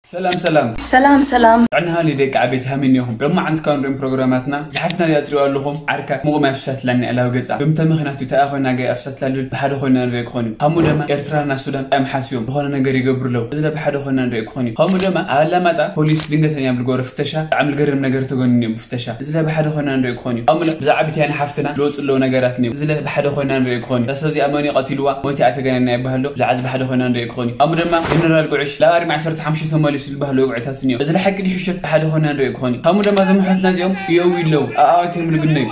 ሰላም ሰላም። ሰላም ሰላም። ጥዕና ሃልዩ ደቂ ዓበይቲ ሃሚን ኢኹም። ሎማዓንቲ ካብ ንሪኦም ፕሮግራማትና ዝሓፍትና እዚኣ ትሪእዋ ኣለኹም ዓርካ ሙቕ ማይ ኣፍሲሳትላኒ ኣላዊ ገጻ። ብምንታይ ምኽንያት እዩ? እንታይ ኮይና ገይ ኣፍሲሳትላ ልብል ብሓደ ኮይና ንሪኦ ክኾን እዩ። ከምኡ ድማ ኤርትራና ሱዳን ጣም ሓስዮም ዝኾነ ነገር ይገብሩ ኣለዉ። እዚ ለ ብሓደ ኮይና ንሪኦ ክኾን እዩ። ከምኡ ድማ ኣብ ኣላማጣ ፖሊስ ድንገተኛ ብልገብሮ ፍተሻ ብጣዕሚ ልገርም ነገር ተገንዮም ፍተሻ። እዚ ለ ብሓደ ኮይና ንሪኦ ክኾን እዩ። ከምኡ ለ ብዛዕባ ብትያን ሓፍትና ልወፁ ኣለዉ ነገራት እኒኦ። እዚ ለ ብሓደ ኮይና ንሪኦ ክኾን እዩ። እዛ ሰብ እዚኣ መን እዩ ቀቲልዋ? ሞይታ እያ ተገናና ይበሃሎ። ብዛዕባ እዚ ብሓደ ኮይና ንሪኦ ክኾን እዩ። ከምኡ ድማ ጀነራል ጉዕሽ ላብ ኣርሚ ዓሰርተ ሓሙሽተ ተመሊሱ ዝበሃሉ ወግዕታት እኒኦ። እዚ ለ ሓቂ ድዩ ሕሸት ብሓደ ኮይና ንሪኦ ክኾን እዩ። ከምኡ ድማ እዞም ኣሕዋትና እዚኦም የእዊ ኣለዉ። ኣኣዋት እዮም ልግነዩ።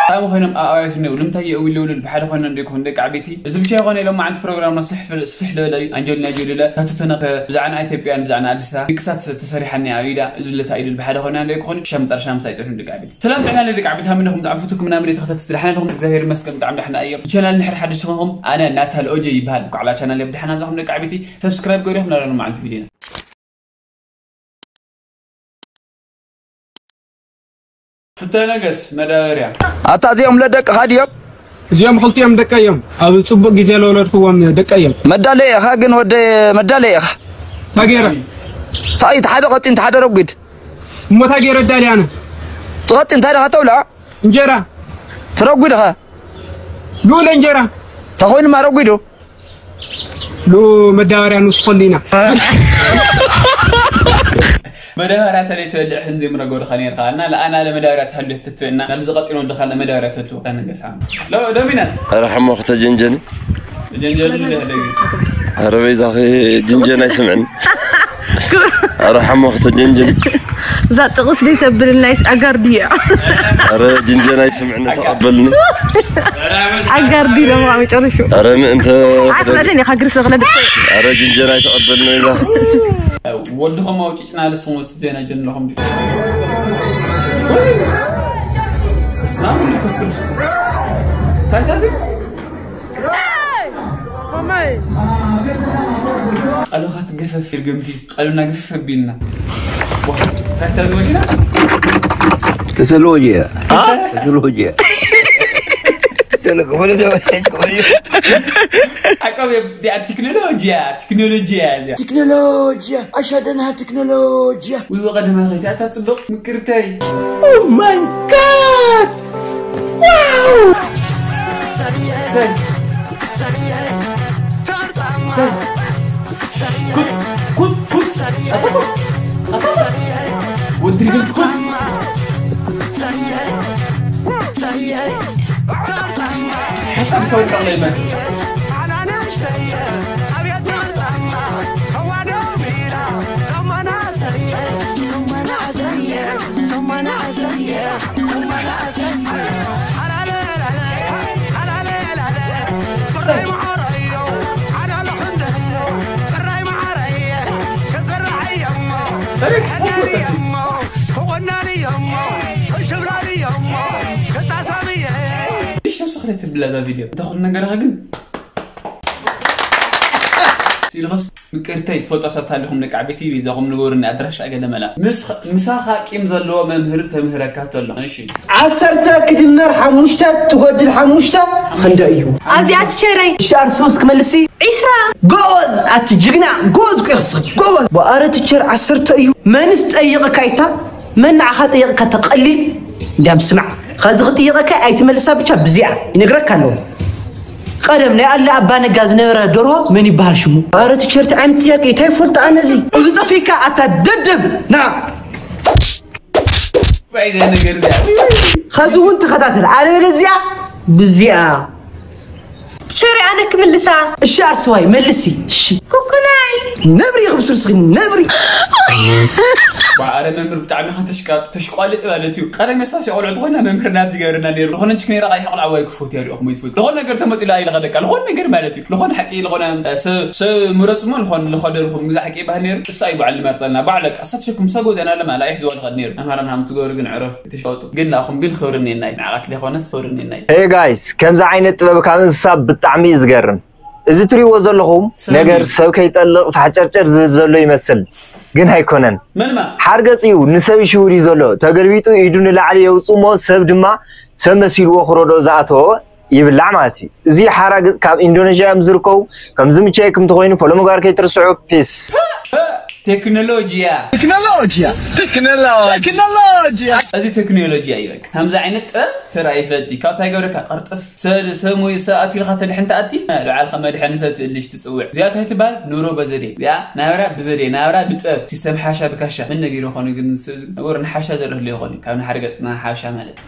ካብ ኮይኖም ኣኣዋት እኒኦ። ልምታይ የእዊ ኣለዉ ልብል ብሓደ ኮይና ንሪኦ ክኾን ደቂ ዓበይቲ። እዚ ብቻ ይኾነ ኢሎም መዓንቲ ፕሮግራምና ስሕፍ-፣ ስፍሕ ልበለ እዩ። ኣንጀሊና ጆሊ ለ ካትቶና ከ ብዛዕና ኢትዮጵያን ብዛዕና ኣዲስ ኣበባ ድቅሳት ተሰሪሓኒ ኣብ ኢዳ። እዚ ለታ ኢሉ ብሓደ ኮይና ንሪኦ ክኾን እዩ። ክሻብ መጠረሻ ምሳይ ጽንሑ ደቂ ዓበይቲ። ሰላም ጥዕና ለደቂ ዓበይቲ ሃሚን ኢኹም። ብጣዕሚ ፍቱኩም ናምሪ ተኸታተልቲ ድሓን ኢኹም። እግዚኣብሔር ይመስገን ብጣዕሚ ድሓን እየ። ቻናል ንሕር ሓድሽ ዝኾንኩም ኣነ ናታ ልኦጀ ይበሃል። ኳዕላ ቻናል ብድሓን ኣብዛኹም ደቂ ዓበይቲ ሰብስክራይብ ገይሩ ኢኹም ናረኑ መዓልቲ ቪድዮና። ፍተ ነገስ መዳበርያ። ኣታ እዚኦም ለደቅኻ ድዮም? እዚኦም ክልቲኦም ደቀ እዮም። ኣብ ጽቡቕ ግዜ ለወለድክዎም ደቀ እዮም። መዳለየ ኢኻ ግን ወደ መዳለየ ኢኻ። ታጌረ። ታይ ተሓደ ቀጢን ተሓደ ረጉድ። እሞ ታጌረ ዳልያነ። ትቐጢን እንታይ ደኻ ተብላ? እንጀራ። ትረጉድ ኢኻ። ልኡለ እንጀራ። ተኾይኑ ማረጉ ኢዶ። ሉ መዳበርያ ንውስኸሉ ኢና። መዳበርያ ተለይ ትበልዕ ሕንዚ ምረጎ ድኻ ነርካ እና ለኣና ለመዳበርያ ተህሉ ትትብና ናብ ዝቐጢኖ ድኻ ለመዳበርያ ተትወ ተነገሳ። ሎ ዶሚና። ኣረ ሓሞ ክተጀንጀኒ። ጀንጀል ለህደግ። ኣረ በይዛኺ ጅንጀን ኣይስምዕን። ኣረ ሓሞ ክተጀንጀን። እዛ ጥቕስ ደይ ተብልናይስ ኣጋር ድያ? ኣረ ጅንጀን ኣይስምዕን ተቐበልኒ። ኣጋር ድዩ ደሞ ኣሚጠርሹ? ኣረ ምእንተ ኣትበልን ኢኻ ግርስ ክለድ ኣረ ጅንጀን ኣይተቐበልኒ በይዛ። ወድኹም ኣውጭጭና ልስሙ ዜና ጀንለኹም ድዩ? በስመ ኣብ ወወልድ ወመንፈስ ቅዱስ። ታይታ እዚ? ቃልኻ ትገፈፍ ይርገምቲ፣ ቃሉና ግፍፍ ኣቢልና። ዋ፣ ታይታ እዚ ወዲና? ቴክኖሎጂ። አ? ቴክኖሎጂ። ቴሌኮም። ዓቀብ እያ፣ ቴክኖሎጂ እያ፣ ቴክኖሎጂ እያ እዚኣ። ቴክኖሎጂ፣ ኣሻደንሃ ቴክኖሎጂ። ውይ፣ ቀደማ ኸይታ፣ ኣታ ጽቡቕ ምቅርተይ። Oh my God! Wow! ሰይ። ሰይ። ኩት፣ ኩት፣ ኩት። ኣታ ኩት። ኣታ ኩት። ወዲ ግልት ኩት። ሓሳብ ከውድቕ ለይመጽእ። እሺ፣ ስኽረት ብላ እዛ ቪድዮ። እንተ ኩሉ ነገርኻ ግን ኢልኸስ ምቅርተይ ትፈልጦ ሰብ ታሊኹም ደቂ ዓበይቲ ቤዛኹም ንገሩኒ ኣድራሻ ገለ መላ። ምስ-፣ ምሳኻ ቂም ዘለዎ መምህር ተምህረካ ተሎ። እሺ። ዓሰርተ ክድመር ሓሙሽተ ትጎድል ሓሙሽተ ክንደይ እዩ? ኣብዚኣ ትቸረይ። እሺ፣ ኣርሲ ወስ ክመልሲ? ዒስራ። ጎበዝ፣ ኣቲ ጅግና፣ ጎበዝ እኮ ይኽስኽ፣ ጎበዝ። በኣረ ትቸር ዓሰርተ እዩ። መንስ ጠይቕካ ኢታ? መን ንዓኻ ጠይቕካ ተቐሊል? እንዲያም ስማዕ፣ ኸዚ ክጥይቐካ ኣይትመልሳ ብቻ ብዚኣ ይነግረካ ኣለኹ። ቀደም ናይ ኣለ ኣባ ነጋ ዝነበረ ደርሆ መን ይበሃል ሽሙ? ኣረ ቲቸር፣ እንታይ ዓይነት ጥያቄ? እንታይ ይፈልጥ ኣነ እዚ? እዚ ጠፊካ ኣታ ደደብ፣ ና። ወይ ዘ ነገር እዚኣ። ኸዚ እውን ተኸታተል፣ ኣለበለዚኣ ብዚኣ። ቲቸር፣ ኣነ ክምልሳ። እሺ ኣርስዋይ፣ መልሲ። እሺ። ኩኩናይ። ነብሪ ይኽብስር ስኺ፣ ነብሪ። ዋ፣ ኣረ መምህር ብጣዕሚ ኢኻ ተሽቃጥ-፣ ተሽቋልጥ ማለት እዩ። ቀደም የስታውስ ቆልዑ ተኾይና መምህር ናብዚ ገርና ነይሩ። ዝኾነ ችክ ነይራ ቃይ ሓቕል ዓዋይ ክፎት እያ ሪኦኹም ይትፈልጡ። ዝኾነ ነገር ተመፂኡ ኢለ ኸደቃ። ዝኾነ ነገር ማለት እዩ። ዝኾነ ሓቂ፣ ዝኾነ፣ እ፣ ሰብ፣ ሰብ ምረፁ እሞ ዝኾነ ልኸደልኹም ግዛ ሓቂ ይበሃል ነይሩ። እሳ እዩ በዓል ልመርፀልና። ባዕለ ቃ፣ እሳ ተሸክም ሰጎ ዘና ለማ ላይሕ ዝወል ኸድ ነይሩ። ኣምሃራን ሃምቲ ገበሩ ግን ዕረፍ። ትሽቃጡ። ግን ንኣኹም ግን ክብሪ እኒኤናይ። ንዓቐት ሌኾነስ ክብሪ እኒኤናይ። ሄይ ጋይስ፣ ከምዚ ዓይነት ጥበብ ካብ እንስሳ ብጣዕሚ እዩ ዝገርም። እዚ ትሪእዎ ዘለኹም ሰብ ነገር እዩ። ሰብ ከይጠልቕ ፋሕጨርጨር ዝብል ዘሎ ይመስል፣ ግን ኣይኮነን። መንማ? ሓርገጽ እዩ፣ ንሰብ ይሽውር እዩ ዘሎ። ተገልቢጡ ኢዱ ንላዕሊ የውጽእ እሞ ሰብ ድማ ሰብ መሲልዎ ክረድኦ ዝኣተወ ይብላዕ ማለት እዩ። እዚ ሓራ ገጽ ካብ ኢንዶኔዥያ እዮም ዝርከቡ። ከምዚ ምቸየኩም እንተኾይኑ ፎሎ ምግባር ከይትርስዑ። ፒስ። ቴክኖሎጂያ Tecnologia. Tecnologia. Tecnologia. እዚ ቴክኖሎጂ እዩ። በቃ ከምዚ ዓይነት ጥበብ ተራእዩ ይፈልጥ እዩ። ካብ እንታይ ገብረካ ቅርጥፍ ሰ- ሰብ ሞይ ሰብ ኣትዩ ኢልካ ተድሕን ተኣቲ ልዓልካ መድሐኒ ሰብ ትእልሽ ትፅውዕ። እዚኣ እንታይ ትበሃል? ኑሮ በዘዴ። እዚኣ ናብራ ብዘዴ ናብራ ብጥበብ ሲስተም ሓሻ ብካሻ ምን ነገር ይኾኑ ግን ስ- ነገሩ ንሓሻ ዘርኢ ህሉ ይኾኑ ካብ ንሓደ ገጽ ንሓሻ ማለት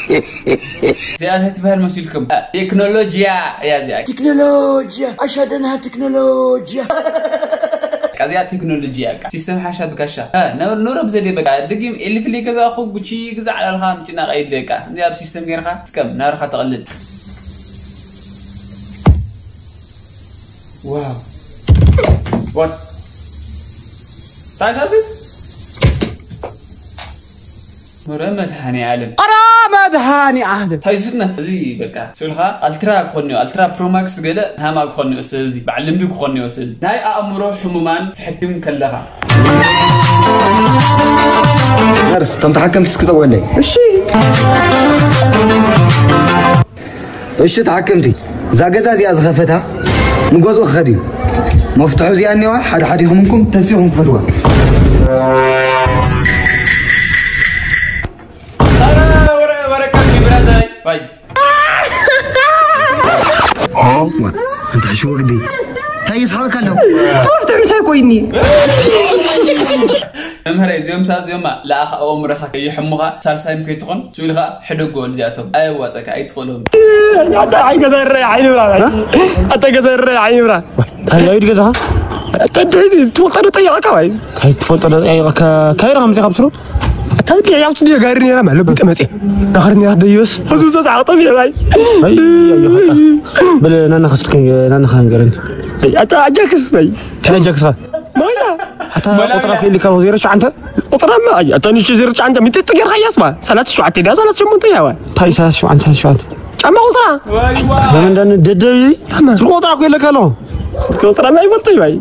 እዚኣ እንታይ ትበሃል መሲልኩም? ቴክኖሎጂያ እያ እዚኣ። Tecnologia. Aşağıdan ha tecnologia. በቃ እዚኣ ቴክኖሎጂ እያ። በቃ ሲስተም ሓሻ ብካሻ እ፣ ነ- ኑሮ ብዘዴ በቃ ድጊም ኤሌክትሪክ ገዛእኹ ጉቺ ግዛዕ ላልካ ምጭናቕ የለ። በቃ እዚ ኣብ ሲስተም ጌርካ ትጥቀም ናርካ ተቕልል። ዋው ዋት ታይሳት ምረ መድሃኒ ዓለም ኧረ መድሃኒ ዓለም እንታይ ፍጥነት እዚ በቃ ስልካ ኣልትራ ክኾን እዩ ኣልትራ ፕሮማክስ ገለ ሃማ ክኾን እዩ እዚ በዓል ልምዲ ክኾን እዩ እዚ ናይ ኣእምሮ ሕሙማን ትሕክም ከለኻ ነርስ እቶም ተሓከምቲ እስኪ ፀውዕለይ። እሺ እሺ ተሓከምቲ እዛ ገዛ እዚኣ ዝኸፈታ ንገዝኡ ክኸድ እዩ። መፍትሑ እዚኣ እኒዋ ሓደ ሓደ ይኹምንኩም ተሲኹም ክፈትዋ። ወረቀት ብራዘር ባይ እንታይ ሽወግዲ እንታይ ይስሓበካ ኣለዉ? ዶክተር ምሳይ ኮይኒ መምህረ እዚኦም ሳ እዚኦም ለኣኻ ኣእምሮኻ ከይሕሙኻ ሳልሳይም ከይትኾን ስኢልኻ ሕደጎ ልዚኣቶም ኣየዋፀካ ኣይትኽእሎም ኣታ ሓይ ገዛ ይረአ ዓይኒ ብራ ኣታ ገዛ ይረአ ዓይኒ ብራ እንታይ እዩ ገዛኻ? ኣታ ድሕሪ ትፈልጦ ዶ ጠየቐካ ባይ እንታይ ትፈልጦ ዶ ጠየቐካ? ካይረ ከምዚ ካብ ስሩ ኣታ ድሕሪ ኣብቲ ድዮ ጋሪ ነራ ማለት ብጠመጤ ዳኽሪ ነራ ደዮስ እዚ ዘዛዕጠ ይባይ ኣይ ኣይ በለ ናና ከስልከ ናና ከንገረን ኣታ ኣጃክስ ባይ ከነ ጃክስኻ ሞላ ኣታ ቁጥራ ከይልካ ዜሮ ሸዓንተ ቁጥራማ ኣይ ኣታ ንሽ ዜሮ ጫንተ ምጥጥ ጌርካ ያስባ ሰላሳ ሸውዓተ ዲያ ሰላሳ ሸሞንተ ያዋ ታይ ሰላሳ ሸውዓተ ሰላሳ ሸውዓተ ጫማ ቁጥራ ለመንዳን ደደቢ ስልክ ቁጥራ ከይለካ ኣለኹ ቁጥራማ ይፈልጥ ይባይ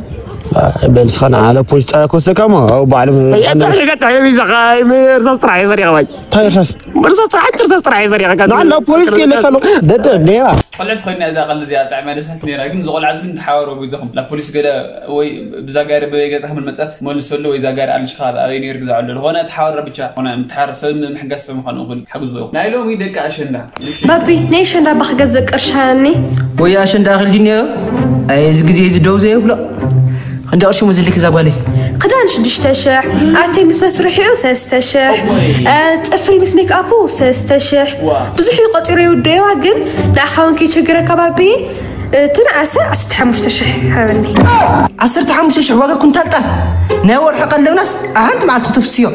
በል እስኻ ንዓለ ፖሊስ ጣብያ ክወስደካ እሞ ኣብኡ ባዕሎም ያታ ይገታ ይዛኻ ምርሳስ ጥራሕ ይሰሪኻ ባይ እንታይ እርሳስ ምርሳስ ጥራሕ ምርሳስ ጥራሕ ይሰሪኻ ንዓለ ፖሊስ ከይለካ ኣለኹ ደደብ ሌባ ቆልዕቲ ኮይና እዛ ቀልዲ እዚኣ ብጣዕሚ ደስ ትብለኒ ነይራ ግን እዚ ቆልዓ እዚ ግን ተሓባበሩ ብግዜኹም ናብ ፖሊስ ገለ ወይ ብዛ ጋሪ በበይ ገጻ ከመን መጻት መልሰሉ ወይ እዛ ጋሪ ኣልሽኻ ኣብ ኣበይ ነይሩ ግዛዕ ኣሎ ዝኾነ ተሓባበሩ ብቻ ዝኾነ ምትሓር ሰብ ምሕጋዝ ሰብ ምዃኑ እኹል ሓግዝዎ ይኹን ናይ ሎሚ ደቂ ኣሸንዳ ባቢ ናይ ኣሸንዳ ባክ ገዝእ ቅርሻኒ ወይ ኣሸንዳ ክልዲ ነዮ ኣይ እዚ ግዜ እዚ ደው ዘየብሎ እንደ ቅርሹ ምዝልክ እዛ ጓለይ ክዳን ሽዱሽተ ሽሕ ኣተይ ምስ መስርሒኡ ሰለስተ ሽሕ እ፣ ጥፍሪ ምስ ሜክኣፑ ሰለስተ ሽሕ ብዙሕ እዩ ቆፂሩ ይውደዋ ግን ንኣኻ እውን ከይቸግረካ ባቢ ትንኣሰ ዓሰርተ ሓሙሽተ ሽሕ ሃበኒ ዓሰርተ ሓሙሽተ ሽሕ ዋጋ ኩንታል ጣፍ ናይ ወርሒ ቀለብናስ ኣሓንቲ መዓልቲ ክትፍስዮ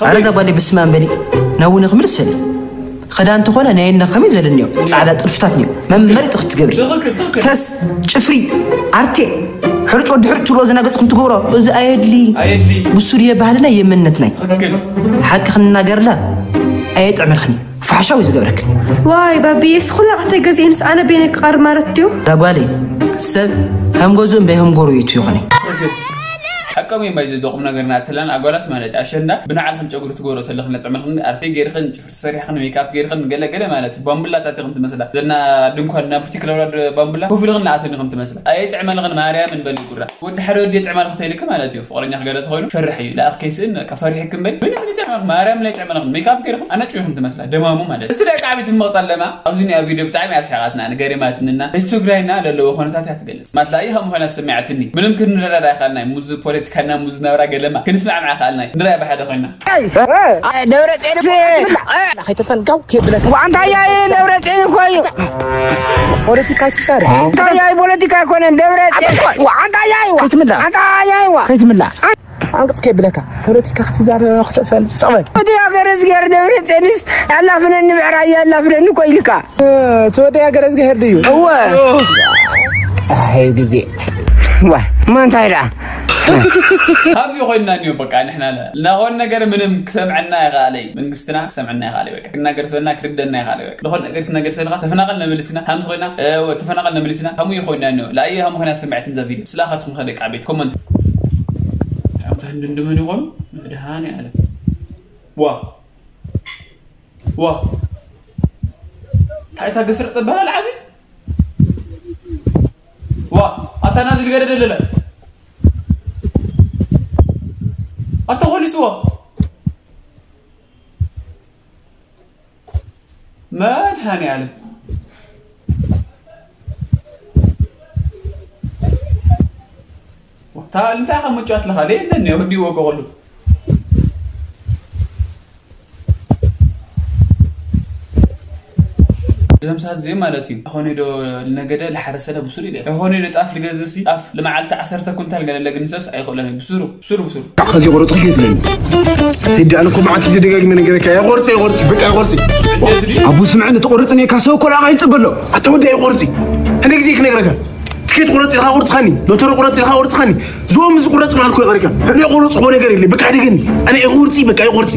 ኣረ እዛ ጓለይ ብስማን በሊ ናብ ውነ ክምልስ ሰሊ ክዳን እንተኾነ ናይ ኣነ ከመይ ዘለኒዮ ፃዕዳ ጥልፍታት ኒዮ መመሪጥ ክትገብሪ ተስ ጭፍሪ ኣርቴ ሕርጭ ወዲ ሕርጭ ትብሎ ዝናገፅኩም ትገብሮ እዚ ኣየድሊ ብሱር የባህልና የመንነትና ሓቂ ክንናገርላ ኣየጥዕመልኽኒ ፋሕሻዊ ዝገብረክን ዋይ ባብዬ ስኹላ ዕተይ ገዚእንስ ኣነ ቤነ ክቐርብ ማለት ድዩ ዳጓለይ ሰብ ከም ገዝኡ እምበይ ከም ጎረቤቱ ይኾነ ሓቆም እዮም ባይዘ ቁም ነገር ናትላን ኣጓላት ማለት ኣሸንዳ ብንዓልክን ጨጉሪ ትገብሮ ተለኽን ለጥዕመልክን ኣርቴ ገይርክን ጭፍርቲ ሰሪሕክን ሜካፕ ገይርክን ገለ ገለ ማለት ባምቡላታት ኢኽን ትመስላ ዘና ድንኳን ናብ ቲክለውላ ባምቡላ ኮፍ ኢልክን ንኣተን ኢኽን ትመስላ ኣየጥዕመልኽን ማርያምን በሊ ጉራ ወዲ ሓደ ወዲ የጥዕመልክ ተይልክ ማለት እዩ ፍቕረኛ ክገለ ተኾይኑ ፈርሕ እዩ ለኣኽ ከይስእን በቃ ፈሪሕክን በይ ምንም ይጥዕመልክ ማርያም ለይጥዕመልኽን ሜካፕ ገይርክን ኣነጭ ኢኽን ትመስላ ደማሙ ማለት እዩ እስቲ ደቂ ዓበይቲ ትመቕጣለማ ኣብዚ ናይ ቪድዮ ብጣዕሚ ኣስሓቓትና ንገሪማትንና ህዝቢ ትግራይና ለለዎ ኩነታት እያ ትገልጽ። ማትላ ይኸም ኮይና ሰሚዓትኒ ምንም ክንረዳዳ ይኸኣልና እዩ። ሙዝ ፖለቲካና ሙዝ ናብራ ገለማ ክንስማዕማዕ ይኸኣልና እዩ። ንራይ ብሓደ ኮይና። ደብረ ጤንስ ከይተፈንጋው ከብለካ ዋንታያይ ደብረ ጤን እኮ እዩ ፖለቲካ ትጻረ ዋንታያይ ፖለቲካ ኣይኮነን ደብረ ጤን ዋንታያይ ዋ ከይትምላ ዋንታያይ ዋ ከይትምላ ዓንቅፅ ከይብለካ ፖለቲካ ክትዛረብ ክትፈል ሰበል እቲ ሃገር እዝገር ደብረ ጤንስ ኣላፍነኒ ብዕራይ ኣላፍነኒ እኮ ኢልካ እቲ ወዲ ሃገር እዝግሄር ድዩ እወ ኣይ ግዜ። ዋ፣ ማ እንታይ ደኣ? ካብዚ ኮይንና እኒኦ በቃ ንሕና ለ- ናኾን ነገር ምንም ክሰምዐና ይኽኣለይ መንግስትና ክሰምዐና ይኽኣለይ በቃ ክናገር ትበልና ክርደና ይኽኣለይ በቃ ዝኾን ነገር ትናገር ትበልካ ተፈናቐል ነመልስና ከምዚ ኮይና እ፣ ተፈናቐል ነመልስና ከምኡ ይኮይና እኒኦ ለኣየ ከም ኮይና ሰምዐት ንዛ ቪድዮ ስላኻትኩም ከደቂ ዓበይቲ ኮመንት ኣምታ ህንድንድመን ይኾኑ መድሃኒ ኣለ ዋ ዋ እንታይ እታ ገስርዕ ተበሃል ዓዚ ዋ ኣታ ናዚ ልገደደ ለለ ኣታ ኾሊስዎ መድሃኒ ኣለም እንታይ ከም ምጫወት ለኻ የለን ወዲ ወገ ሉ እዞም ሰባት እዚኦም ማለት እዩ ኾነ ዶ ልነገደ ልሓረሰለ ብሱሩ ኢለ ኾነ ዶ ጣፍ ልገዝእ ሲ ጣፍ ልመዓልቲ ዓሰርተ ኩንታል ገለ ለግንሰስ ኣይኽእለን ብሱሩ ብሱሩ ብሱሩ ከዚ ቁረጡ ይትለኝ ሂድ ኣነ እኮ መዓት ግዜ ደጋግመ ነገረካ ይቆርፂ ይቆርፂ በቃ ይቆርፂ ኣቡ ስምዐ ንትቆርፅን እየ ካሰው እኮ ለኣኻ ይፅበሎ ኣታ ወዲ ኣይቆርፂ ሕደ ግዜ ክነግረካ ትኬት ቁረፅ ኢልካ ቁርፅኻኒ ሎተሪ ቁረፅ ኢልካ ቁርፅኻኒ ዞም እዚ ቁረፅ ማልኮ ይቐርካ ሕደ ቁረፅ ኾ ነገር የለ በቃ ሕደ ግን ኣነ ይቁርፂ በቃ ይቁርፂ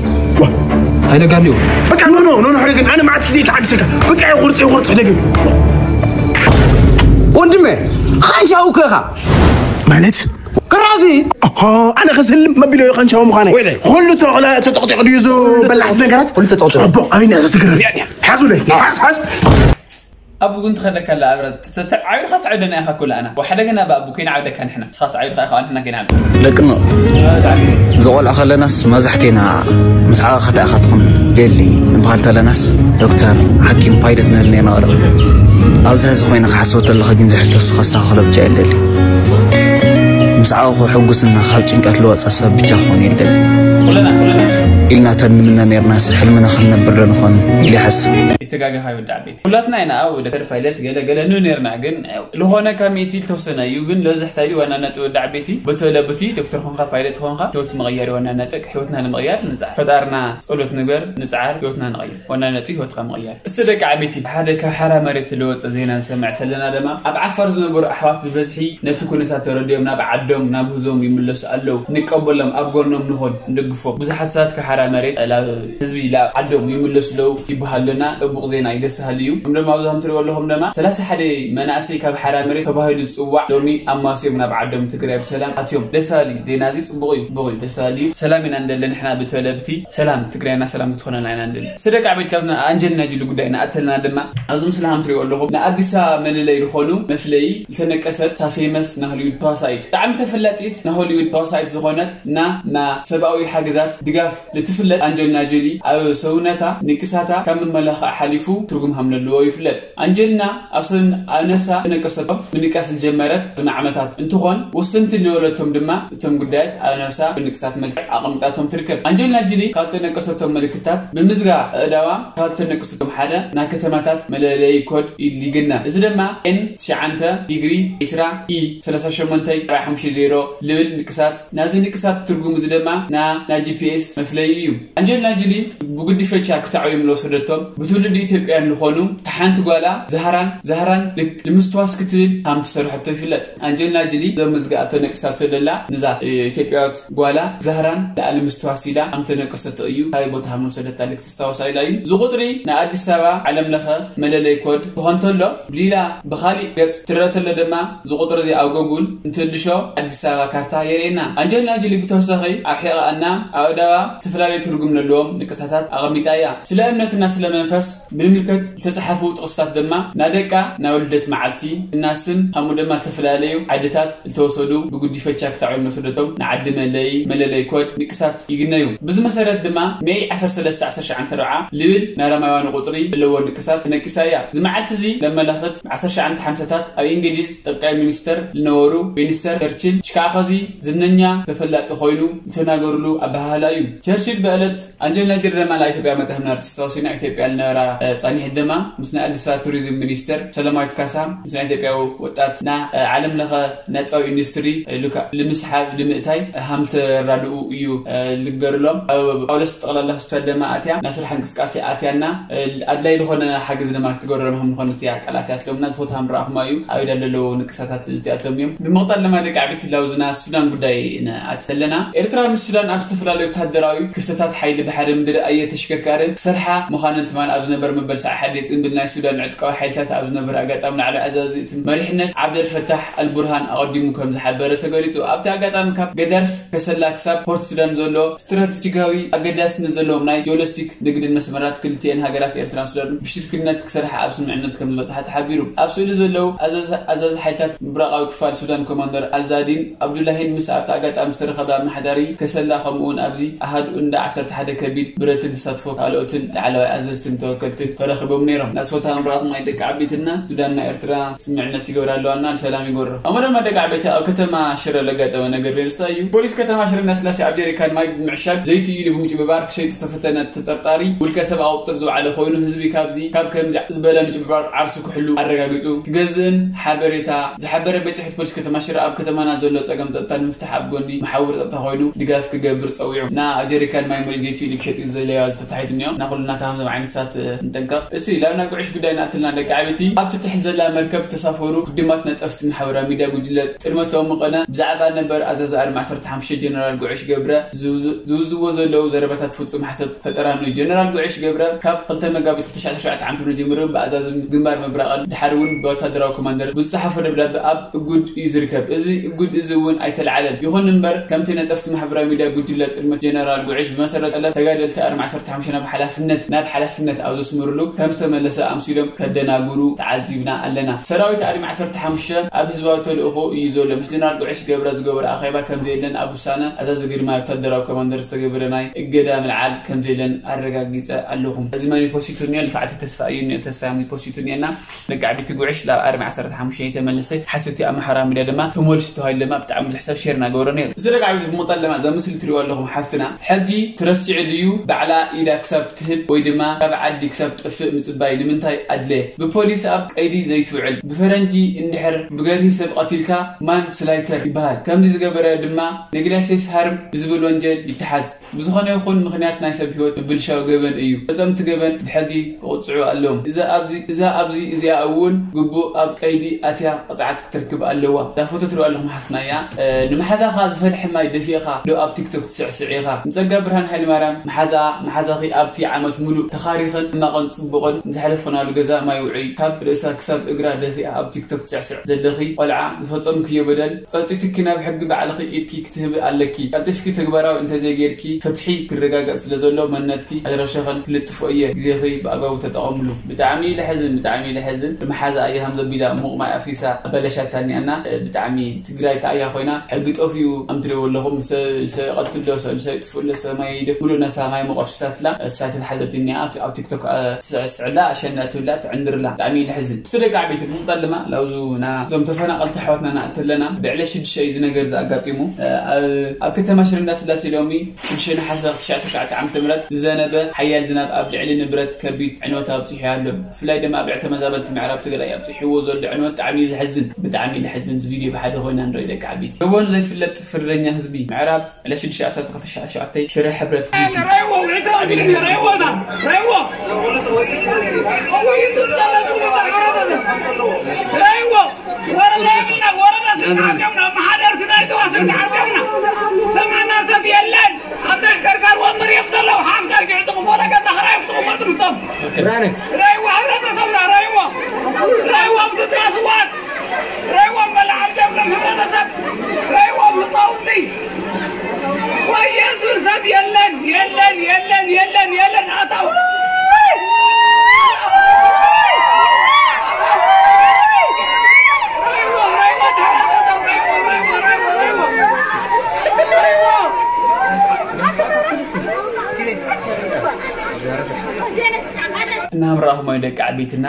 ኣይነጋልዮ በቃ ኖ ኖ ኖ ኖ ሕደ ግን ኣነ መዓት ግዜ ተዓድሰካ በቃ ይቁርፂ ይቁርፂ ሕደ ግን ወንድመ ኻንሻው እኮ ኢኻ ማለት ክራዚ ኣነ ከስልም መቢሎ ይኸንሻው ምዃነ ኩሉ ተቆላ ተጠቅጢቅ ድዩ ዞ በላሕ ነገራት ኩሉ ተጠቅጢቅ ኣቦ ኣበይና ተትግረዝ ሓዙለይ ሓዝ ሓዝ ኣቡ ግን ትኸደካ ኣላ ኣብረ ዓብድኻ ትዕደና ኢኻ ኩላ ኣና ወሓደ ገና ብኣቡ ኮይና ዓብደካ ንሕና ንስኻስ ዓብድኻ ኢኻ ንሕና ገና ደቅኖ ዝቆልዓ ከለናስ መብዛሕቴና ምስ ዓቐኻ ተኣኻትኹም ዴሊ ንበሃል ተለናስ ዶክተር ሓኪም ፓይለት ንብል ነርና ቀደም ኣብዚ ሕዚ ኮይነ ክሓስቦ ተለኹ ግን ዝሕተሱ ከስተኻኽሎ ብቻ የለሊ ምስ ዓቐኹ ሕጉስና ካብ ጭንቀት ልወፀ ሰብ ብቻ ክኾን የለሊ ኢልና ተንምነ ነርናስ ሕልምና ክንነብር ዶ ንኾን ኢለ ይሓስብ ይተጋገኻ ይወዳዕ ቤት ኩላትና ኢና ኣብ ዶክተር ፓይለት ገለ ገለ ኑ ነርና ግን ዝኾነ ካብ ሚእቲ ዝተወሰነ እዩ ግን ለብዝሕ ታይዲ ዋና ነጥቢ ወዲ ዓበይቲ በተለ ብቲ ዶክተር ኾንካ ፓይለት ኾንካ ህይወት ምቕያር ዋና ነጥብ ህይወትና ንምቕያር ንፅዓር ፈጣርና ፀሎት ንግበር ንፅዓር ህይወትና ንቐይር ዋና ነጥቢ ህይወትካ ምቕያር እስቲ ደቂ ዓበይቲ ሓደ ካብ ሓራ መሬት ለወፀ ዜና ንሰምዕ ተለና ደማ ኣብ ዓፋር ዝነበሩ ኣሕዋት ብበዝሒ ነቲ ኩነታት ተረዲኦም ናብ ዓዶም ናብ ህዞም ይምለሱ ኣለዉ ንቀበሎም ኣብ ጎኖም ንኾን ንደግፎም ብዙሓት ሰባት ካብ ሓራ መሬት ህዝቢ ላብ ዓዶም ይምለሱ ኣለዉ ይበሃል ኣለና ፅቡቕ ዜና እዩ ደስ በሃሊ እዩ ከም ድማ ኣብዞም ትሪእዎ ኣለኹም ድማ ሰላሳ ሓደ መናእሰይ ካብ ሓራ መሬት ተባሂሉ ዝፅዋዕ ሎሚ ኣማስዮም ናብ ዓዶም ትግራይ ብሰላም ኣትዮም ደስ በሃሊ ዜና እዚ ፅቡቕ እዩ ፅቡቕ እዩ ደስ በሃሊ እዩ ሰላም ኢና ንደሊ ንሕና ብተለብቲ ሰላም ትግራይና ሰላም ክትኾነና ኢና ንደሊ ስደቂ ዓበይቲ ካብና ኣንጀልና ጅሉ ጉዳይ ንኣተልና ድማ ኣብዚ ምስሊ ከም ትሪእዎ ኣለኹም ንኣዲስ ኣበባ መለለይ ዝኾኑ መፍለዪ ዝተነቀሰት ታፌመስ ናህሊውድ ተዋሳኢት ብጣዕሚ ተፈላጢት ናሆሊውድ ተዋሳኢት ዝኾነት እና ና ሰብኣዊ ሓገዛት ድጋፍ ልትፍለጥ ኣንጀልና ጆሊ ኣብ ሰውነታ ንቅሳታ ካብ መመላኽዕ ሓሊፉ ትርጉም ከም ዘለዎ ይፍለጥ። ኣንጀልና ኣብ ሰን ኣብ ነፍሳ ተነቀሰቶም ምንቃስ ዝጀመረት ቅድሚ ዓመታት እንትኾን ወሰንቲ ልበለቶም ድማ እቶም ጉዳያት ኣብ ነፍሳ ብንቅሳት መልክዕ ኣቐሚጣቶም ትርከብ። ኣንጀልና ጆሊ ካብ ተነቀሰቶም ምልክታት ብምዝጋ ኣእዳዋ ካብ ተነቀሰቶም ሓደ ናይ ከተማታት መለለዪ ኮድ ኢሉ ይግነ። እዚ ድማ ኤን ትሽዓተ ዲግሪ ዒስራ ኢ ሰላሳ ሸሞንተ ራይ ሓሙሽተ ዜሮ ልብል ንቅሳት ናዚ ንቅሳት ትርጉም እዚ ድማ ና ናይ ጂ ፒ ኤስ መፍለዩ እዩ። ኣንጀልና ጅሊ ብጉዲፈቻ ክተዕብዮም ለወሰደቶም ብትውልዲ ኢትዮጵያውያን ዝኾኑ ተሓንቲ ጓላ ዛህራን ዛህራን ልምስትዋስ ክትብል ከም ትሰርሐቶ ይፍለጥ። ኣንጀልና ጅሊ ዘምዝግኣቶ ነቅሳቶ ደላ ንዛ ኢትዮጵያዊት ጓላ ዛህራን ንኣልምስትዋስ ኢላ ከም ተነቀሰቶ እዩ። ካበይ ቦታ ከም ወሰደታ ልክ ትስታወሳ ኢላ እዩ። እዚ ቁፅሪ ንኣዲስ ኣበባ ዓለም ለኸ መለለይ ኮድ ዝኾን ተሎ ብሊላ ብኻሊእ ገፅ ትረአ ተሎ ድማ እዚ ቁፅሪ እዚ ኣብ ጎጉል እንትልሾ ኣዲስ ኣበባ ካርታ የርእየና። ኣንጀልና ጆሊ ብተወሳኺ ኣብ ሒቐኣና ኣእዳዋ ዝተፈላለዩ ትርጉም ዘለዎም ንቅሳታት ኣቐሚጣ እያ። ስለ እምነትና ስለ መንፈስ ብምልከት ዝተፅሓፉ ጥቕስታት ድማ ናደቃ ናብ ልደት መዓልቲ እና ስም ከምኡ ድማ ዝተፈላለዩ ዓድታት ዝተወሰዱ ብጉዲፈቻ ክታዕብዮም ዝወሰደቶም ንዓዲ መለይ መለለይ ኮድ ንቅሳት ይግነዩ። ብዚ መሰረት ድማ ሜይ ዓሰርተ ሰለስተ ዓሰርተ ትሽዓተ ኣርብዓ ልብል ናይ ሮማውያን ቁፅሪ ዘለዎ ንቅሳት ተነቂሳ እያ። እዚ መዓልቲ እዚ ለመለኽት ዓሰርተ ትሽዓተ ሓምሳታት ኣብ እንግሊዝ ጠቅላይ ሚኒስተር ዝነበሩ ዊንስተር ቸርችል ሽካዕኸዚ ዝነኛ ተፈላጢ ኮይኑ ዝተናገርሉ ኣበሃህላ እዩ። ቸርችል ዕለት ኣንጀሊና ጆሊ ድማ ናብ ኢትዮጵያ መጻ ከም ኣርቲስት ተወሲና ኢትዮጵያ ልነበራ ጸኒሕ ድማ ምስ ናይ ኣዲስ ኣበባ ቱሪዝም ሚኒስተር ሰለማዊት ካሳ ምስ ናይ ኢትዮጵያዊ ወጣት ና ዓለም ለኸ ነጻዊ ኢንዱስትሪ ልምስሓብ ልምእታይ ሃም ተራድኡ እዩ ልገርሎም። ኣብ ጳውሎስ ጠቕላላ ሆስፒታል ድማ ኣትያ ናይ ስራሕ እንቅስቃሴ ኣትያና ኣድላይ ዝኾነ ሓገዝ ድማ ክትገብረሎም ከም ዝኾነት እያ ቃላት ኣትለምና ዝፎቶ ሃም ረኣኹማ እዩ ኣብ ኢዳ ዘለዉ ንቅሳታት እዚኣቶም እዮም። ብምቕጣል ድማ ደቂ ዓበይቲ ላውዝና ሱዳን ጉዳይ ንኣት ኣለና። ኤርትራ ምስ ሱዳን ኣብ ዝተፈላለዩ ወታደራዊ ክፍተታት ሓይሊ ባሕሪ ምድሪ ኣየር ተሽከርካርን ክሰርሓ ምዃነን ትማል ኣብ ዝነበረ መበል ሰዓ ሓደ ጽንብል ናይ ሱዳን ዕጥቃዊ ሓይልታት ኣብ ዝነበረ ኣጋጣሚ ላዕሊ ኣዛዚ እቲ መሪሕነት ዓብደል ፈታሕ ኣልቡርሃን ኣቐዲሙ ከም ዝሓበረ ተገሊጹ። ኣብቲ ኣጋጣሚ ካብ ገዳርፍ ከሰላ ክሳብ ፖርት ሱዳን ዘሎ ስትራቴጂካዊ ኣገዳስነት ዘለዎም ናይ ጂኦሎስቲክ ንግድን መስመራት ክልቲኤን ሃገራት ኤርትራን ሱዳን ብሽርክነት ክሰርሓ ኣብ ስምምዕነት ከም ዝበጽሓ ተሓቢሩ። ኣብ ስእሊ ዘለዉ ኣዛዚ ሓይልታት ምብራቓዊ ክፋል ሱዳን ኮማንደር ኣልዛዲን ኣብዱላሂን ምስ ኣብቲ ኣጋጣሚ ዝተረኸበ ኣመሓዳሪ ከሰላ ከምኡውን ኣብዚ ኣሃዱ እንዳ ዓሰርተ ሓደ ከቢድ ብረትን ተሳትፎ ካልኦትን ላዕለዋይ ኣዘዝትን ተወከልትን ተረኺቦም ነይሮም። ናስፎታ ምብራቕ ማይ ደቂ ዓቢትና ሱዳንና ኤርትራ ስምምዕነት ይገብራ ኣለዋና ንሰላም ይገብሮ። ኣሞ ድማ ደቂ ዓበይቲ ኣብ ከተማ ሽረ ለጋጠመ ነገር ርእስታ እዩ። ፖሊስ ከተማ ሽረ እንዳስላሴ ኣብ ጀሪካን ማይ ብምዕሻግ ዘይቲ ኢሉ ብምጭብባር ክሸይጥ ዝተፈተነ ተጠርጣሪ ውልቀ ሰብ ኣብ ቁጥጥር ዝወዓለ ኮይኑ ህዝቢ ካብዚ ካብ ከምዚ ዝበለ ምጭብባር ዓርሱ ክሕሉ ኣረጋጊጹ ክገዝእን ሓበሬታ ዝሓበረ ቤት ጽሕፈት ፖሊስ ከተማ ሽረ ኣብ ከተማና ዘሎ ጸገም ጸጥታ ንምፍታሕ ኣብ ጎኒ መሓውር ጸጥታ ኮይኑ ድጋፍ ክገብር ጸዊዑ። ና ኣብ ጀሪካን ማይ መሊእ ዘይቲ ኢሉ ክሸጥ እዩ ዘለያ ዝተታሒዙ እኒኦ። ና ኩልና ካብ ከምዞም ዓይነት ሰባት ንጠንቀቕ። እስቲ ላብ ናይ ጉዕሽ ጉዳይ ንኣትልና ደቂ ዓበይቲ። ኣብቲ ትሕት ዘላ መርከብ ተሳፈሩ ክድማት ነጠፍቲ ማሕበራዊ ሚድያ ጉጅለ ጥልመቶም ምቐነ ብዛዕባ ነበር ኣዛዚ ኣርሚ ዓሰርተ ሓሙሽተ ጀነራል ጉዕሽ ገብረ ዝውዝዎ ዘለዉ ዘረባታት ፍጹም ሓሰት ፈጠራን እዩ። ጀነራል ጉዕሽ ገብረ ካብ ክልተ መጋቢት ክልተ ሺሕ ዓሰርተ ሸውዓተ ዓመተ ምህረት ጀሚሩ ብኣዛዚ ግንባር ምብራቕን ድሓር እውን ብወታደራዊ ኮማንደር ብዝጸሓፎ ደብዳበ ኣብ እጉድ እዩ ዝርከብ። እዚ እጉድ እዚ እውን ኣይተለዓለን። ይኹን እምበር ከምቲ ነጠፍቲ ማሕበራዊ ሚድያ ጉጅለ ጥልመት ጀነራል ጉዕሽ ብመሰረት ጠለብ ተጋደልቲ ኣርሚ ዓሰርተ ሓሙሽተ ናብ ሓላፍነት ናብ ሓላፍነት ኣብ ዘስምርሉ ከም ዝተመለሰ ኣምሲሎም ከደናግሩ ተዓዚብና ኣለና። ሰራዊት ኣርሚ ዓሰርተ ሓሙሽተ ኣብ ህዝባዊ ተልእኾ እዩ ዘሎ። ምስ ጀነራል ጉዕሽ ገብረ ዝገበረ ኣኼባ ከም ዘየለን ኣብ ውሳነ ኣዛዚ ግርማይ ወታደራዊ ኮማንደር ዝተገበረ ናይ እገዳ ምልዓል ከም ዘየለን ኣረጋጊጸ ኣለኹ። እዚ መን ፖሲቱ እኒኦ? ልፋዕቲ ተስፋ እዩ እኒኦ። ተስፋ ፖሲቱ እኒኦና። ደቂ ዓቢቲ ጉዕሽ ላብ ኣርሚ ዓሰርተ ሓሙሽተ ተመለሰ። ሓሰቲ ኣብ ማሕበራዊ ሚድያ ድማ ተመልሱ ተባሂሉ ድማ ብጣዕሚ ብዙሕ ሰብ ሼር እናገበሮ ነይሩ። እዚ ደቂ ዓቢቲ ብምቕጣል ድማ እዛ ምስሊ ትሪእዋ ኣለኹም ሓፍትና ሕጊ ትረሲዑ ድዩ ባዕላ ኢዳ ክሳብ ትህብ ወይ ድማ ካብ ዓዲ ክሳብ ጥፍእ ምጽባይ ንምንታይ ኣድለየ? ብፖሊስ ኣብ ቀይዲ ዘይትውዕል ብፈረንጂ እንድሕር ብገርሂ ሰብ ቀቲልካ ማን ስላይተር ይበሃል። ከምዚ ዝገበረ ድማ ኔግላይሴስ ሃርም ብዝብል ወንጀል ይተሓዝ። ብዝኾነ ይኹን ምኽንያት ናይ ሰብ ህይወት ምብልሻው ገበን እዩ። ፈጸምቲ ገበን ብሕጊ ክቕጽዑ ኣለዎም። እዛ ኣብዚ እዛ ኣብዚ እዚኣ እውን ግቡእ ኣብ ቀይዲ ኣትያ ቅጽዓት ክትርክብ ኣለዋ። እዛ ፎቶ ትሪእዋ ኣለኹም ሓፍትና እያ። እ፣ ንመሓዛኻ ዝፈልሐ ማይ ደፊእኻ ዶ ኣብ ቲክቶክ ትስዕስዕ ኢኻ? ንጸጋ ብርሃን ሃይለማርያም መሓዛኣ መሓዛኺ ኣብቲ ዓመት ሙሉእ ተኻሪኽን ሕማቕን ጽቡቕን ዘሕለፍኽናሉ ገዛ ማይ ውዑይ ካብ ርእሳ ክሳብ እግራ ደፊኣ ኣብ ቲክቶክ ትስዕስዕ ዘለኺ ቆልዓ ዝፈጸምክዮ በደል ጸጺትኪ ናብ ሕጊ ባዕልኺ ኢድኪ ክትህቢ ኣለኪ። ቀልጢፍኪ ተግባራዊ እንተዘይጌርኪ ፍትሒ ክረጋገጽ ስለዘሎ መንነትኪ ኣድራሻኽን ክልጥፎ እየ። ግዜኺ ብኣግባቡ ተጠቐምሉ። ብጣዕሚ ለሐዝን፣ ብጣዕሚ ለሐዝን። መሓዛ ኣያ ሃም ዘቢላ ሙቕ ማይ ኣፍሲሳ ኣበላሻታ እኒኣና። ብጣዕሚ ትግራይ ተኣያ ኮይና ሕጊ ጠፊኡ ከም ትሪእዎ ኣለኹም። ሰብ፣ ሰብ ይቐትል ዶ፣ ሰብ፣ ሰብ ይጥፍእ ዶ፣ ሰብ ማይ ይደፍ፣ ሙሉእ ነሳ ማይ ሙቕ ኣፍሲሳትላ። እሳ ተትሓዘት እኒኣ ኣብ፣ ኣብ ቲክቶክ፣ እ፣ ትስዕስዕላ፣ ኣሸንዳ ትብላ፣ ትዕንድርላ። ብጣዕሚ ለሐዝን። እስቲ ደቂ ዓበይቲ ብምቕጣል ድማ ላውዙ ና እዞም ተፈናቐልቲ ኣሕዋትና ንኣቲ ኣለና። ብዕለ ሽዱሽተ እዩ እዚ ነገር ዝኣጋጢሙ። ኣብ፣ ኣብ ከተማ ሽረ እንዳስላሴ ሎሚ ሽዱሽተ ነሓሰ ክልተ ሺሕ ዓሰርተ ትሽዓተ ዓመተ ምህረት ዝዘነበ ሓያል ዝናብ ኣብ ልዕሊ ንብረት ከቢድ ዕንወት ኣብፂሑ ኣሎ። ብፍላይ ድማ ኣብ ልዕሊ ተመዛበልቲ ምዕራብ ትግራይ ኣብፂሕዎ ዘሎ ዕንወት ብጣዕሚ እዩ ዘሕዝን። ብጣዕሚ እዩ ዘሕዝን። እዚ ቪድዮ ብሓደ ኮይና ንርኢ ደቂ ዓበይቲ። ገበኑ ዘይፍለጥ ፍርደኛ ህዝቢ ምዕራብ ዕለት ሽዱሽተ ዓሰርተ ክልተ ሺሕ ዓሰርተ ሸውዓተ ሽረ ሕብረት ቢቲ። ረይዎ፣ ውዒት ኣዋጅ፣ ረይዎ፣ እታ፣ ረይዎ። ረይዎ። ወረዳ የብልና፣ ወረዳ ስርዓት የብልና፣ መሓደርቲ ናይ ተዋስርቲ ዓዲ የብልና። ሰማና ሰብ የለን። ኣብ ተሽከርካሪ ወንበር እዮም ዘለዉ። ሓምሳ ሺሕ ዝቕበሎ ገዛ ክራይ ክቕመጡ ንሶም። ብርሃነ። ረይዎ፣ ሕብረተሰብና፣ ረይዎ። ረይዎ፣ ብትጥራ ስዋት። ረይዎም በላዕቲ የብሎም ሕብረተሰብ። ረይዎም ህፃውንቲ። ወየ ዝብል ሰብ የለን፣ የለን፣ የለን፣ የለን፣ የለን። ኣታው። ረይዎ፣ ረይዎ፣ ተሓሳሰብ፣ ረይዎ፣ ረይዎ፣ ረይዎ፣ ረይዎ። ረይዎ። እናሃም ረኣኹሞ ደቂ ዓበይትና።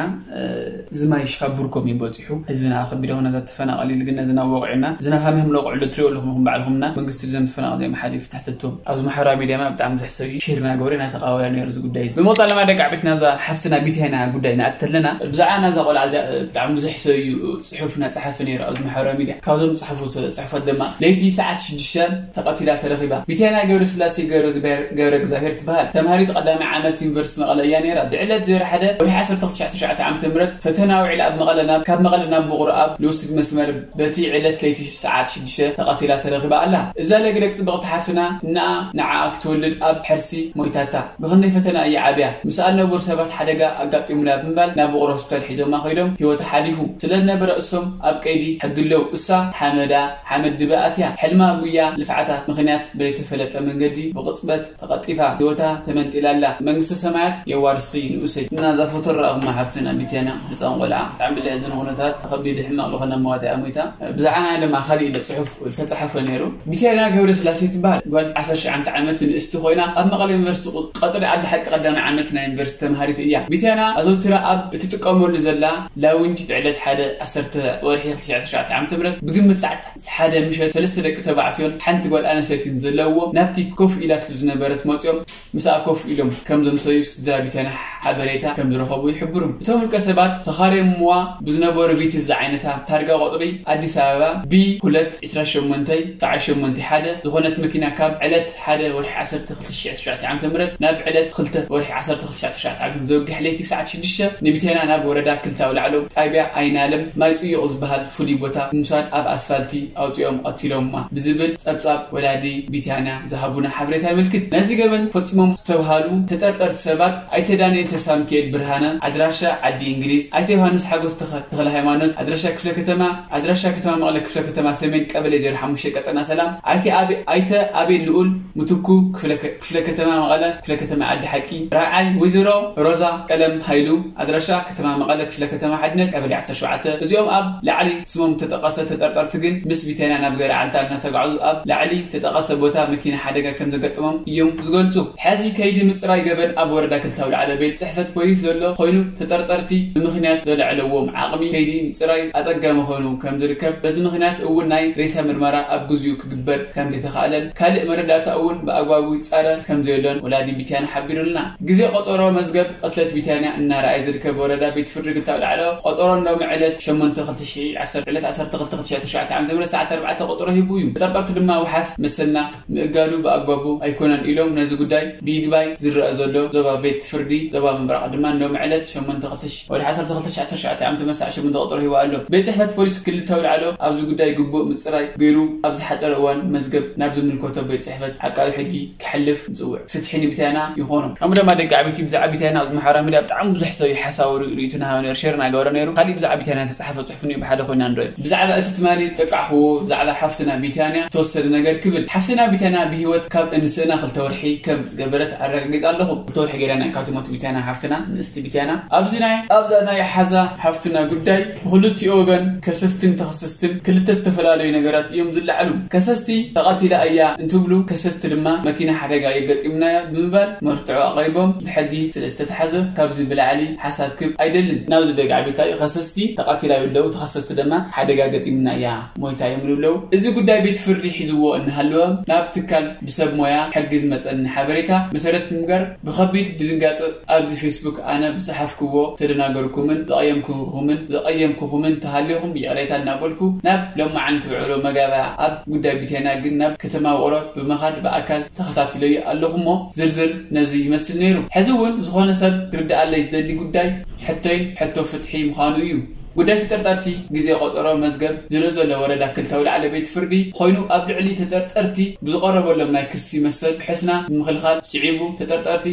ዝማይ ሽኻብ ብርኮም እዩ በፂሑ። ህዝብና ኣብ ከቢድ ኩነታት ተፈናቐሊሉ፣ ግን ዝናብ ወቕዑና፣ ዝናብ ሃምህም ለቑዕሉ ትሪኦ ኣለኹም ኢኹም ባዕልኹምና። መንግስቲ ብዘም ተፈናቐሊ እዮም ሓሊፉ ትሕተቶም። ኣብዚ ማሕበራዊ ሚድያ ብጣዕሚ ብዙሕ ሰብ እዩ ሼር እናገበረ እናተቓወረ ነይሩ እዚ ጉዳይ እዚ። ብምቕፃል ድማ ደቂ ዓበይትና እዛ ሓፍትና ቢትያና ጉዳይ ንኣተለና፣ ብዛዕባ ናዛ ቆልዓ እዚኣ ብጣዕሚ ብዙሕ ሰብ እዩ ፅሑፍ እናፀሓፈ ነይሩ ኣብዚ ማሕበራዊ ሚድያ። ካብዞም ዝፅሓፉ ጽሑፋት ድማ ለይቲ ሰዓት ሽዱሽተ ተቐቲላ ተረኺባ። ቢትያና ገብረስላሴ ገብረ እግዚኣብሔር ትበሃል። ተምሃሪት ቀዳማይ ዓመት ዩኒቨርሲቲ መቐለ እያ ነይራ። ብዕለት ዜሮ ሓደ ወርሒ ዓሰርተ ክልተ ዓሰርተ ትሽዓተ ዓመተ ምህረት ፈተና ውዒላ ኣብ መቐለ ናብ ካብ መቐለ ናብ ውቕሮ ኣብ ልውስድ መስመር በቲ ዕለት ለይቲ ሰዓት ሽዱሽተ ተቐቲላ ተረኺባ ኣላ። እዛ ለግለግ ጽብቕቲ ሓፍትና ንኣ ንዓኣ ክትወልድ ኣብ ሕርሲ ሞይታታ። ብኽንደይ ፈተና እያ ዓብያ። ምስኣ ነቡር ሰባት ሓደጋ ኣጋጢሙና ብምባል ናብ ውቕሮ ሆስፒታል ሒዞማ ከይዶም ህይወታ ሓሊፉ። ስለ ዝነበረ እሶም ኣብ ቀይዲ ሕጊ ኣለዉ። እሳ ሓመዳ ሓመድ ድበኣት እያ። ሕልማ ጉያ ልፍዓታ ምኽንያት ብለይተፈለጠ መንገዲ ብቕጽበት ተቐጢፋ ህይወታ ተመንጢላ ኣላ። መንግስተ ሰማያት የዋርስኺ ንኡሰይ። እና እዛ ፎቶ ረኣኹማ ሓፍትና ቢትያና ህፃን ቆልዓ ብጣዕሚ ብልዕዝን ኩነታት ከቢድ ሕማቕ ዝኾነ መዋቲኣ ሞይታ። ብዛዕባ ናይ ድማ ካሊእ ኢለ ጽሑፍ ዝተጻሓፈ ነይሩ። ቢትያና ገብረስላሴ ትበሃል ጓል ዓሰርተ ሸውዓተ ዓመት ንእስቲ ኮይና ኣብ መቐለ ዩኒቨርሲቲ ቁ- ቀጽሪ ዓዲ ሓቂ ቀዳማይ ዓመት ናይ ዩኒቨርሲቲ ተምሃሪት እያ። ቢትያና ኣዘውቲራ ኣብ እትጥቀመሉ ዘላ ላውንጅ ብዕለት ሓደ ዓሰርተ ወርሒ ክልተ ሺሕ ዓሰርተ ሸውዓተ ዓመተ ምህረት ብግምት ሰዓት ሓደ ምሸት ሰለስተ ደቂ ተባዕትዮን ሓንቲ ጓል ኣንስተይትን ዘለውዎ ናብቲ ኮፍ ኢላትሉ ዝነበረት መጽዮም ምስኣ ኮፍ ኢሎም ከም ዘምሰዩ ስድራ ቢትያና ሓበሬታ ከም ዝረኸቡ ይሕብሩ። እቶም ውልቀ ሰባት ተኻርዮምዋ ብዝነበሩ ቢቲ ዝዓይነታ ታርጋ ቁጽሪ ኣዲስ ኣበባ ቢ ሁለት ዕስራ ሸሞንተ ሰብዓ ሸሞንተ ሓደ ዝኾነት መኪና ካብ ዕለት ሓደ ወርሒ ዓሰርተ ክልተ ሺሕ ዓሰርተ ሸውዓተ ዓመተ ምህረት ናብ ዕለት ክልተ ወርሒ ዓሰርተ ክልተ ሺሕ ዓሰርተ ሸውዓተ ዓመተ ምህረት ዘወግሕ ለይቲ ሰዓት ሽዱሽተ ንቢትያና ናብ ወረዳ ክልተ ኣውላዕሎ ጣብያ ኣይናለም ማይ ጽዩቕ ዝበሃል ፍሉይ ቦታ ብምውሳድ ኣብ ኣስፋልቲ ኣውጺኦም ቀቲሎማ ብዝብል ጸብጻብ ወላዲ ቢትያና ዝሃቡና ሓበሬታ የመልክት። ነዚ ገበን ፈጺሞም ዝተብሃሉ ተጠርጠርቲ ሰባት ኣይተ ዳንኤል ተስፋሚካኤል ብርሃነ፣ ኣድራሻ ዓዲ እንግሊዝ፣ ኣይተ ዮሃንስ ሓጎስ ተኸ- ተኽለ ሃይማኖት፣ ኣድራሻ ክፍለ ከተማ ኣድራሻ ከተማ መቐለ ክፍለ ከተማ ሰሜን ቀበሌ ዜሮ ሓሙሽተ ቀጠና ሰላም፣ ኣይተ ኣቤ- ኣይተ ኣቤል ልኡል ምትኩ ክፍለ ከ- ክፍለ ከተማ መቐለ ክፍለ ከተማ ዓዲ ሓቂ፣ ራዓይ ወይዘሮ ሮዛ ቀለም ሃይሉ፣ ኣድራሻ ከተማ መቐለ ክፍለ ከተማ ሓድነት ቀበሌ ዓሰርተ ሸውዓተ። እዚኦም ኣብ ላዕሊ ስሞም ተጠቐሰ ተጠርጠርቲ ግን ምስ ቢትያና ናብ ገረዓልታ እናተጓዕዙ ኣብ ላዕሊ ተጠቐሰ ቦታ መኪና ሓደጋ ከም ዘጋጠሞም እዮም ዝገልጹ። ሕዚ ከይዲ ምጽራይ ገበን ኣብ ወረዳ ክልተ ኣውላዕሎ ቤት ጽሕፈት ፖሊስ ዘሎ ኮይኑ ተጠርጠርቲ ብምኽንያት ዘልዐለዎም ዓቕሚ ከይዲ ምጽራይ ኣጸጋሚ ኮይኑ ከም ዝርከብ በዚ ምኽንያት እውን ናይ ሬሳ ምርመራ ኣብ ግዜኡ ክግበር ከም ዘይተኻእለን ካልእ መረዳእታ እውን ብኣግባቡ ይጻረ ከም ዘየሎን ወላዲ ቢትያና ሓቢሩልና። ግዜ ቆጸሮ መዝገብ ቅትለት ቢትያና እናረኣየ ዝርከብ ወረዳ ቤት ፍርዲ ክልተ ኣውላዕሎ ቆጸሮ ሎሚ ዕለት ሸሞንተ ክልተ ሺሕ ዓሰርተ ዕለት ዓሰርተ ክልተ ክልተ ሺሕ ዓሰርተ ሸውዓተ ዓመተ ምህረት ሰዓት ኣርባዕተ ቆጸሮ ሂቡ እዩ። ተጠርጠርቲ ድማ ውሓስ መሰልና ምእጋዱ ብኣግባቡ ኣይኮነን ኢሎም ነዚ ጉዳይ ብይግባይ ዝረአ ዘሎ ዞባ ቤት ፍርዲ ዞባ ምብራቕ ድማ ሎም ዕለት ሸሞንተ ክልተ ሺሕ ወርሒ ዓሰርተ ክልተ ሺሕ ዓሰርተ ሸውዓተ ዓመተ ምህረት ሰዓት ሸሞንተ ቆጸሮ ሂቡ ኣሎ። ቤት ጽሕፈት ፖሊስ ክልተ ኣውላዕሎ ኣብዚ ጉዳይ ግቡእ ምጽራይ ገይሩ ኣብ ዝሓጸረ እዋን መዝገብ ናብ ዝምልከቶ ቤት ጽሕፈት ዓቃቢ ሕጊ ክሕልፍ ንጽውዕ። ፍትሒ ንቢትያና ይኾኖ። ከምኡ ድማ ደቂ ዓበይቲ ብዛዕባ ቢትያና ኣብዚ ማሕበራዊ ሚድያ ብጣዕሚ ብዙሕ ሰብ እዩ ሓሳቡ ርእዩ ርእይቱ ናሃበ ነይሩ ሸር ናገበረ ነይሩ። ካሊእ ብዛዕባ ቢትያና ዝተጻሕፈ ጽሑፍ እኒኦ ብሓደ ኮይና ንሪኦ። ብዛዕባ እቲ ትማሊ ጠቃዕኽዎ ብዛዕባ ሓፍትና ቢትያና ዝተወሰደ ነገር ክብል። ሓፍትና ቢትያና ብህይወት ካብ እንስእና ክልተ ወርሒ ከም ዝገበረት ኣረጋጊጽ ኣለኹ። ክልተ ወርሒ ገይራ ናይ ካብ ትሞት ቢትያና ሓፍትና ንእስቲ ቢትያና ኣብዚ ናይ ኣብዛ ናይ ሓዛ ሓፍትና ጉዳይ ብክልቲኡ ወገን ከሰስትን ተኸሰስትን ክልተ ዝተፈላለዩ ነገራት እዮም ዝለዓሉ። ከሰስቲ ተቐቲላ እያ እንትብሉ ከሰስቲ ድማ መኪና ሓደጋ የገጢምናያ ብምባል መርትዖ ኣቕሪቦም ብሕጊ ስለ ዝተተሓዘ ካብዚ ብላዕሊ ሓሳብ ክብ ኣይደልን። ናብዚ ደጋዕቤታ እዩ። ከሰስቲ ተቐቲላ ይብለዉ፣ ተኸሰስቲ ድማ ሓደጋ ገጢምና እያ ሞይታ እዮም ዝብለዉ። እዚ ጉዳይ ቤት ፍርዲ ሒዝዎ እናሃለወ ናብ ትካል ብሰብ ሞያ ሕጊ ዝመፀኒ ሓበሬታ መሰረት ብምግባር ብኸቢድ ድንጋፀ ኣብዚ ፌስቡክ ኣነ ብዝሓፍክዎ ዝተደናገርኩምን ዝቐየምኩኹምን ዝቐየምኩኹምን ተሃሊኹም ይቕሬታ እናበልኩ ናብ ሎማዓንቲ ውዕሎ መጋባያ ኣብ ጉዳይ ቢትያና ግን ናብ ከተማ ውቕሮ ብምኻድ ብኣካል ተኸታቲለዮ ኣለኹ እሞ ዝርዝር ነዚ ይመስል ነይሩ። ሕዚ እውን ዝኾነ ሰብ ክርድኣለይ ዝደሊ ጉዳይ ሕቶይ ሕቶ ፍትሒ ምዃኑ እዩ። ጉዳይ ተጠርጠርቲ ግዜ ቆጸሮ መዝገብ ዝርእ ዘሎ ወረዳ ክልተ ኣውላዕሎ ቤት ፍርዲ ኮይኑ ኣብ ልዕሊ ተጠርጠርቲ ብዝቐረበሎም ናይ ክሲ መሰል ሕስና ብምኽልኻል ስዒቡ ተጠርጠርቲ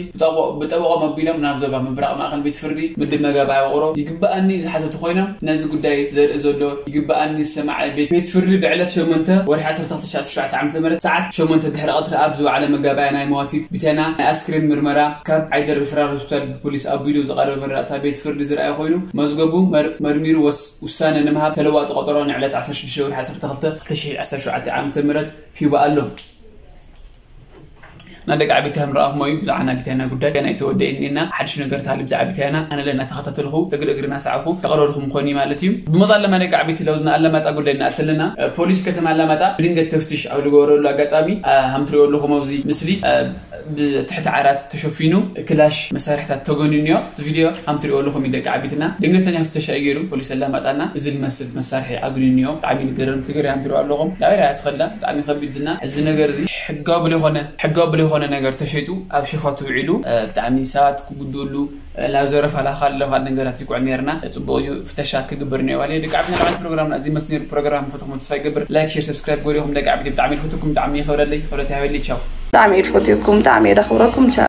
ብጠበቆም ኣቢሎም ናብ ዞባ ምብራቕ ማእኸል ቤት ፍርዲ ምድብ መጋባእያ ውቕሮ ይግበኣኒ ዝሓተቱ ኮይኖም ነዚ ጉዳይ ዘርኢ ዘሎ ይግበኣኒ ዝሰማዐ ቤት ፍርዲ ብዕለት ሸሞንተ ወርሒ ዓሰርተ ክልተ ዓሰርተ ሸውዓተ ዓመተ ምህረት ሰዓት ሸሞንተ ድሕሪ ቀትሪ ኣብ ዝወዓለ መጋባእያ ናይ መዋቲት ቢትያና ናይ ኣስክሬን ምርመራ ካብ ዓይደር ሪፈራል ሆስፒታል ብፖሊስ ኣቢሉ ዝቐረበ መረዳእታ ቤት ፍርዲ ዝረኣየ ኮይኑ መዝገቡ መርሚሩ ውሳነ ንምሃብ ተለዋጢ ቆጸሮ ንዕለት ዓሰርተ ሽዱሽተ ወርሒ ዓሰርተ ክልተ ክልተ ሺሕ ዓሰርተ ሸውዓተ ዓመተ ምህረት ሂቡ ኣሎ። ናይ ደቂ ዓቢት ከም ረኣኹሞ እዩ ብዛዕባ ናይ ቢታይና ጉዳይ ገና ኣይተወደአን ኢና። ሓድሽ ነገር ተሃልዩ ብዛዕባ ቢታይና ኣነ ለና ተኸታተልኹ፣ እግሪ እግርና ሰዓኹ ተቐረልኹም ምኾን እዩ ማለት እዩ። ብመጻ ኣለማ ደቂ ዓቢት ለውዝና ኣለማጣ ጉዳይ እናኣተለና ፖሊስ ከተማ ኣለማጣ ብድንገት ተፍትሽ ኣብ ዝገበረሉ ኣጋጣሚ፣ ሃምትሪኦ ኣለኹም ኣብዚ ምስሊ ብትሕቲ ዓራት ተሸፊኑ ክላሽ መሳርሕታት ተገኒንዮ። እዚ ቪድዮ ሃምትሪኦ ኣለኹም እዩ ደቂ ዓቢትና። ድንገተኛ ፍተሻ እዩ ገይሩ ፖሊስ ኣለማጣና እዚ ዝመስል መሳርሒ ኣግኒንዮ። ብጣዕሚ ንገረም ትግሪ ሃምትሪኦ ኣለኹም። ዳበራ ትኸላ ብጣዕሚ ከቢድና እዚ ነገር እዚ ሕጋዊ ብለይኮነ ሕጋዊ ብለይኮነ ነገር ተሸይጡ ኣብ ሸፋቱ ውዒሉ ብጣዕሚ ሰባት ክጉድእሉ ናብ ዘረፋ ላኻል ለኻል ነገራት ይቁዕ ነርና። ጽቡቅ እዩ ፍተሻ ክግበር ነዮ ባለ ደቂ ዓቢትና። ለማት ፕሮግራምና እዚ መስኒር ፕሮግራም ፈትኹም ተስፋ ይገብር። ላይክ ሼር ሰብስክራይብ ጎሪኹም ደቂ ዓቢት ብጣዕሚ ይፈትኩም ብጣዕሚ ይኸብረለይ። ክብረት ያበለይ ቻው። ብጣዕሚ እየ ዝፈትየኩም ብጣዕሚ እየ ዳኽብረኩም ቻው።